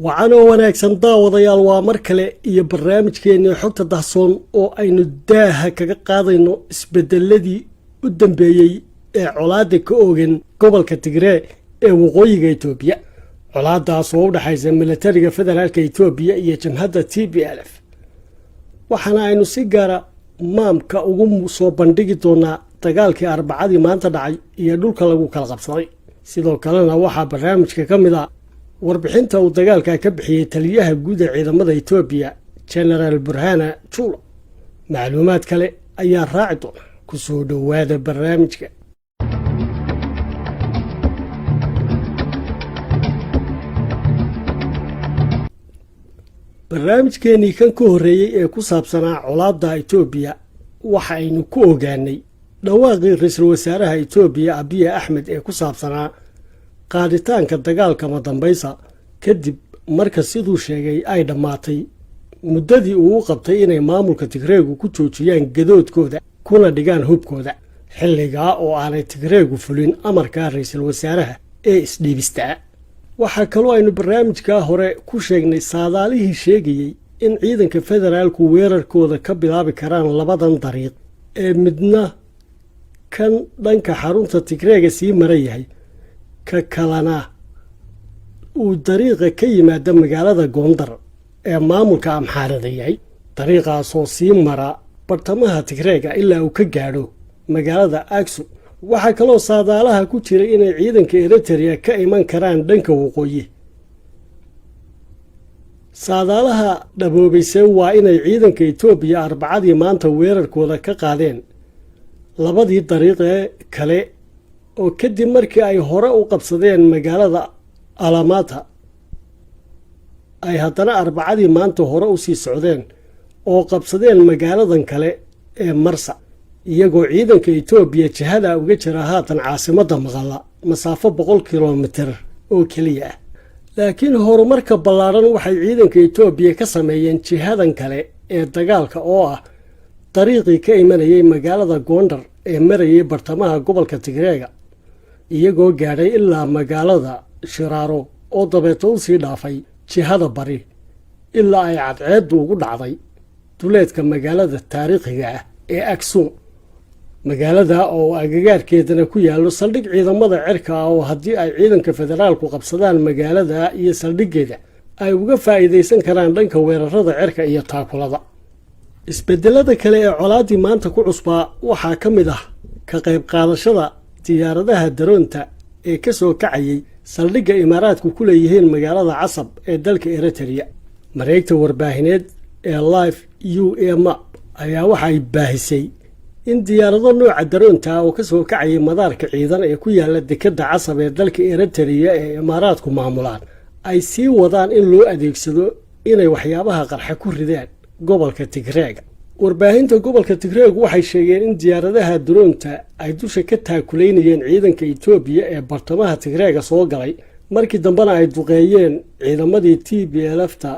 Wacanoo wanaagsan, daawadayaal. Waa mar kale iyo barnaamijkeennii Xogta Dahsoon oo aynu daaha kaga qaadayno isbedeladii u dambeeyey ee colaadda ka oogan gobolka Tigree ee waqooyiga Itoobiya, colaadaas oo u dhexaysa militariga federaalka Itoobiya iyo jamhadda TPLF. Waxaana aynu si gaara maamka ugu soo bandhigi doonaa dagaalkii Arbacadii maanta dhacay iyo dhulka lagu kala qabsaday. Sidoo kalena waxaa barnaamijka ka mid a warbixinta uu dagaalka ka bixiyey taliyaha guud ee ciidamada Itoobiya, Genaraal Burhana Juula. Macluumaad kale ayaa raaci doona. Ku soo dhowaada barnaamijka. Barnaamijkeenii kan ka horreeyey ee ku saabsanaa colaadda Itoobiya waxa aynu ku ogaanay dhawaaqii ra-iisul wasaaraha Itoobiya Abiya Axmed ee ku saabsanaa qaaditaanka dagaalka madambaysa, kadib marka siduu sheegay ay dhammaatay muddadii uu u qabtay inay maamulka Tigreegu ku joojiyaan gadoodkooda kuna dhigaan hubkooda, xilligaa oo aanay Tigreegu fulin amarka ra-iisul wasaaraha ee isdhiibistaa. Waxaa kaloo aynu barnaamijkaa hore ku sheegnay saadaalihii sheegayey in ciidanka federaalku weerarkooda ka bilaabi karaan labadan dariiq ee midna kan dhanka xarunta Tigreega sii mara yahay, ka kalena uu dariiqa ka yimaada magaalada Goondar ee maamulka Amxaarada yahay, dariiqaasoo sii mara bartamaha Tigreega ilaa uu ka gaadho magaalada Aksu. Waxaa kaloo saadaalaha ku jira inay ciidanka Eritereya ka iman karaan dhanka waqooyi. Saadaalaha dhaboobayse waa inay ciidanka Itoobiya Arbacadii maanta weerarkooda ka qaadeen labadii dariiqee kale, oo kadib markii ay hore u qabsadeen magaalada Alamata ay haddana Arbacadii maanta hore u sii socdeen oo qabsadeen magaaladan kale ee Marsa, iyagoo ciidanka Itoobiya jihada uga jira haatan caasimadda Maqalla masaafo 100 kilomitir oo keliya ah. Laakiin horumarka ballaaran waxay ciidanka Itoobiya ka sameeyeen jihadan kale ee dagaalka, oo ah dariiqii ka imanayay magaalada Goondar ee marayay bartamaha gobolka Tigreega, iyagoo gaadhay ilaa magaalada Shiraaro oo dabeeto u sii dhaafay jihada bari ilaa ay cadceeddu ugu dhacday duleedka magaalada taariikhiga ah ee Aksuum, magaalada oo agagaarkeedana ku yaallo saldhig ciidamada cirka ah, oo haddii ay ciidanka federaalku qabsadaan magaalada iyo saldhiggeeda ay uga faa'iidaysan karaan dhanka weerarada cirka iyo taakulada. Isbedelada kale ee colaaddii maanta ku cusbaa waxaa ka mid ah ka qayb qaadashada diyaaradaha daroonta ee ka soo kacayay saldhigga Imaaraadku ku leeyihiin magaalada Casab ee dalka Eritereya. Mareegta warbaahineed ee Live UA Map ayaa waxay baahisay in diyaarado nooca daroonta oo ka soo kacayay madaarka ciidan ee ku yaala dekedda Casab ee dalka Eritereya ee Imaaraadku maamulaan ay sii wadaan in loo adeegsado inay waxyaabaha qarxa ku ridaan gobolka Tigreega. Warbaahinta gobolka Tigreegu waxay sheegeen in diyaaradaha daroonta ay dusha ka taakulaynayeen ciidanka Itoobiya ee bartamaha Tigreega soo galay, markii dambena ay duqeeyeen ciidamadii TPLF-ta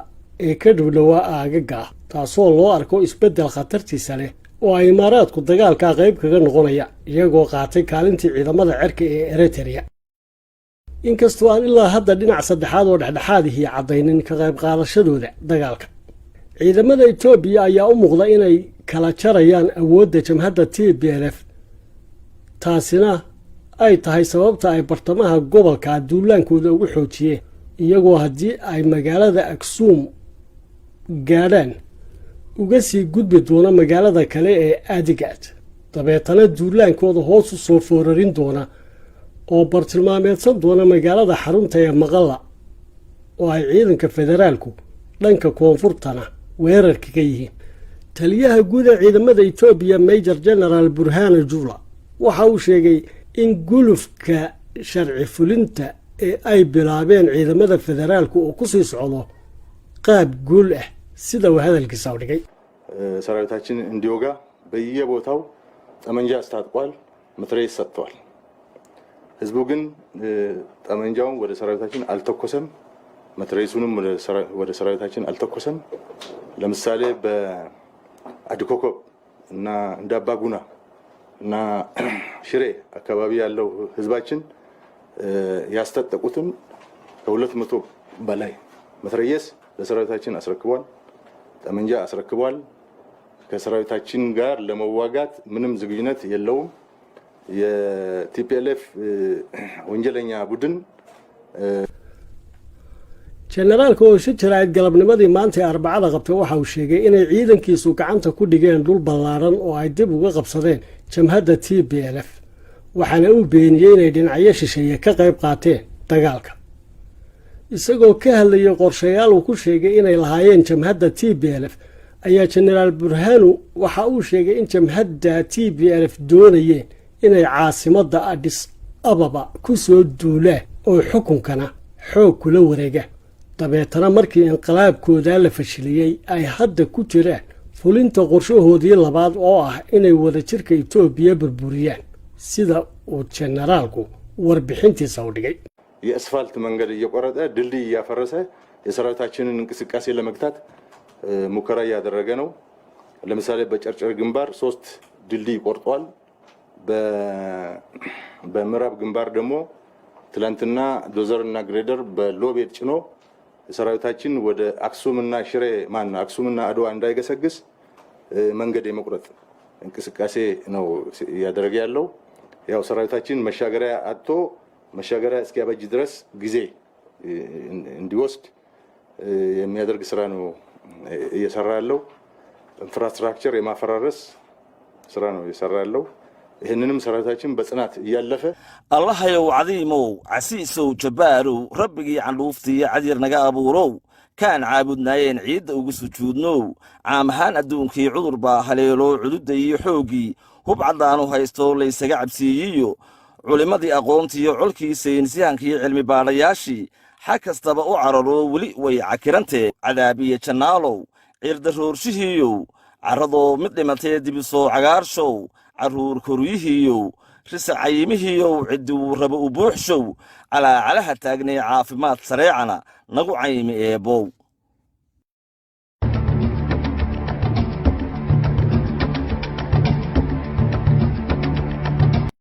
ee ka dhowdhowaa aagaga ah, taasoo loo arko isbeddel khatartiisa leh oo ay Imaaraadku dagaalkaa qayb kaga noqonaya, iyagoo qaatay kaalintii ciidamada cirka ee Eritereya, inkastoo aan ilaa hadda dhinac saddexaad oo dhexdhexaadihii caddaynin ka qayb qaadashadooda dagaalka. Ciidamada Itoobiya ayaa u muuqda inay kala jarayaan awoodda jamhadda TPLF, taasina ay tahay sababta ay bartamaha gobolka duulaankooda ugu xoojiyeen, iyagoo haddii ay magaalada Aksuum gaadhaan uga sii gudbi doona magaalada kale ee Adigaad, dabeetana duulaankooda hoos u soo foorarin doona oo bartilmaameedsan doona magaalada xarunta ee Maqalla, oo ay ciidanka federaalku dhanka koonfurtana weerarka ka yihiin. Taliyaha guud ee ciidamada Itoobiya, Major General Burhana Jula, waxa uu sheegay in gulufka sharci fulinta ee ay bilaabeen ciidamada federaalku uu ku sii socdo qaab guul ah, sida uu hadalkiisa u dhigay. ሰራዊታችን እንዲወጋ በየቦታው ጠመንጃ አስታጥቋል፣ መትረየስ ሰጥተዋል። ህዝቡ ግን ጠመንጃውን ወደ ሰራዊታችን አልተኮሰም፣ መትረየሱንም ወደ ሰራዊታችን አልተኮሰም። ለምሳሌ በአዲኮኮብ እና እንዳባጉና እና ሽሬ አካባቢ ያለው ህዝባችን ያስታጠቁትን ከ200 በላይ መትረየስ ለሰራዊታችን አስረክቧል። ጠመንጃ አስረክቧል። ከሰራዊታችን ጋር ለመዋጋት ምንም ዝግጁነት የለውም። የ TPLF ወንጀለኛ ቡድን Jenaraalka oo shir jaraa'id galabnimadii maanta ee Arbacada qabtay waxa uu sheegay inay ciidankiisu gacanta ku dhigeen dhul ballaaran oo ay dib uga qabsadeen jamhadda TPLF, waxaana uu beeniyey inay dhinacyo shisheeye ka qayb qaateen dagaalka. Isagoo ka hadlayay qorshayaal uu ku sheegay inay lahaayeen jamhadda TPLF ayaa Jenaraal Burhanu waxa uu sheegay in jamhadda TPLF doonayeen inay caasimadda Adis Ababa ku soo duulaan oo xukunkana xoog kula wareegaan, dabeetana markii inqilaabkoodaa la fashiliyey ay hadda ku jiraan fulinta qorshahoodii labaad oo ah inay wadajirka Itoobiya burburiyaan, sida uu jenaraalku warbixintiisa u dhigay. የአስፋልት መንገድ እየቆረጠ ድልድይ እያፈረሰ የሰራዊታችንን እንቅስቃሴ ለመግታት ሙከራ እያደረገ ነው። ለምሳሌ በጨርጨር ግንባር ሶስት ድልድይ ቆርጧል። በምዕራብ ግንባር ደግሞ ትላንትና ዶዘር እና ግሬደር በ lowbed ጭኖ ሰራዊታችን ወደ አክሱምና ሽሬ ማን አክሱምና አድዋ እንዳይገሰግስ መንገድ የመቁረጥ እንቅስቃሴ ነው እያደረገ ያለው። ያው ሰራዊታችን መሻገሪያ አጥቶ መሻገሪያ እስኪያበጅ ድረስ ጊዜ እንዲወስድ የሚያደርግ ስራ ነው እየሰራ ያለው። Infrastructure የማፈራረስ ስራ ነው እየሰራ ያለው። ይህንንም ሰራዊታችን በጽናት እያለፈ Allahayow cadiimow, casiisow, jabbaarow, rabbigii candhuuftiiyo cadyar naga abuurow, kaan caabudnaayeen ciidda ugu sujuudnow, caam ahaan adduunkii cudur baa haleelo, cududda iyo xooggii hub caddaanu haysto laysaga cabsiiyiyo, culimmadii aqoontiiyo colkii saynisyahankii cilmi baadhayaashii xag kastaba u cararo, weli way cakirantee, cadaabiye jannaalow, ciirdaroorshihiiyow, carradoo mid dhimatee dibisoo cagaarshow, carruur koryihiiyow, risa cayimihiiyow, ciddii raba u buuxshow, calaacalaha taagnee caafimaad sareecana nagu caymi, Eebbow.